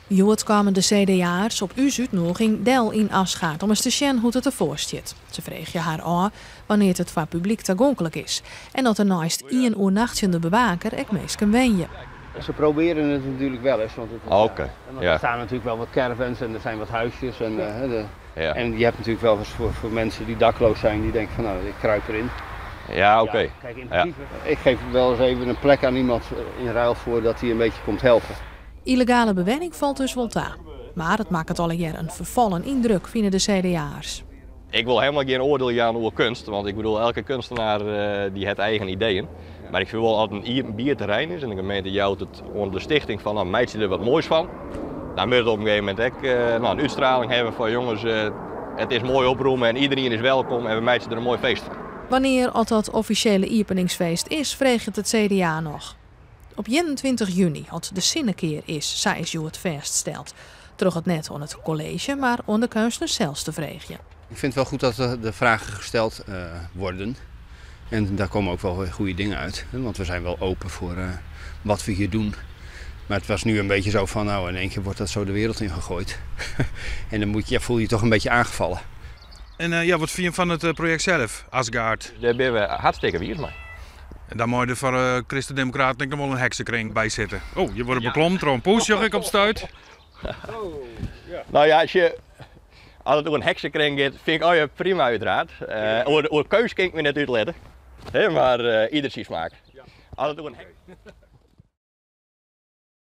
Hjoed kamen de CDA'ers op ús útnûging del yn Asgaard om ris te sjen hoe't it derfoar stiet. Se freegje har ôf wannear't it foar publyk tagonklik is en oft der neist ien oernachtsjende bewaker ek minsken wenje. Ze proberen het natuurlijk wel eens, want, het, want er staan natuurlijk wel wat caravans en er zijn wat huisjes. En, en je hebt natuurlijk wel eens voor mensen die dakloos zijn, die denken van: nou, ik kruip erin. Kijk, in principe, ik geef wel eens even een plek aan iemand in ruil voor dat hij een beetje komt helpen. Yllegale bewenning falt dus wol ta. Mar it makket allegear in ferfallen yndruk, fine de CDA'ers. Ik wol hielendal gjin oardiel jaan oer keunst, want ik bedoel, elke keunstner dy hat eigen ideeën. Mar ik fyn wol, as it in iepenbier terrein is en de gemeente jout it oan de stichting fan: nou, meitsje der wat moais fan, dan moat it op in gegeven momint ek nou, in útstraling hawwe fan: jonges, it is moai opromme en iderien is wolkom en we meitsje der in moai feest fan. Wannear oft dat offisjele iepeningsfeest is, freget it CDA noch. Op 21 juny, as de sinnekear is, sa is hjoed fêststeld. Troch it net oan it kolleezje, mar oan de keunstners sels te freegjen. Ik vind het wel goed dat de vragen gesteld worden. En daar komen ook wel weer goede dingen uit. Hè, want we zijn wel open voor wat we hier doen. Maar het was nu een beetje zo van, nou, in één keer wordt dat zo de wereld ingegooid. En dan voel je je toch een beetje aangevallen. En ja, wat fine je fan it projekt sels, Asgaard? Dêr binne we hartstikke wiis mei. En dan mei der foar de Kristendemokraten ek noch wol in heksekring by sitte. Oh, je wurde beklommen troch in poes, sjoch ik op 't stuit. Nou ja, as it oer in heksekring giet, fyn ik allegear prima uiteraard. Oer keunst kin ik my net útlitte. Hè, mar ieder syn smaak. As it oer in hek-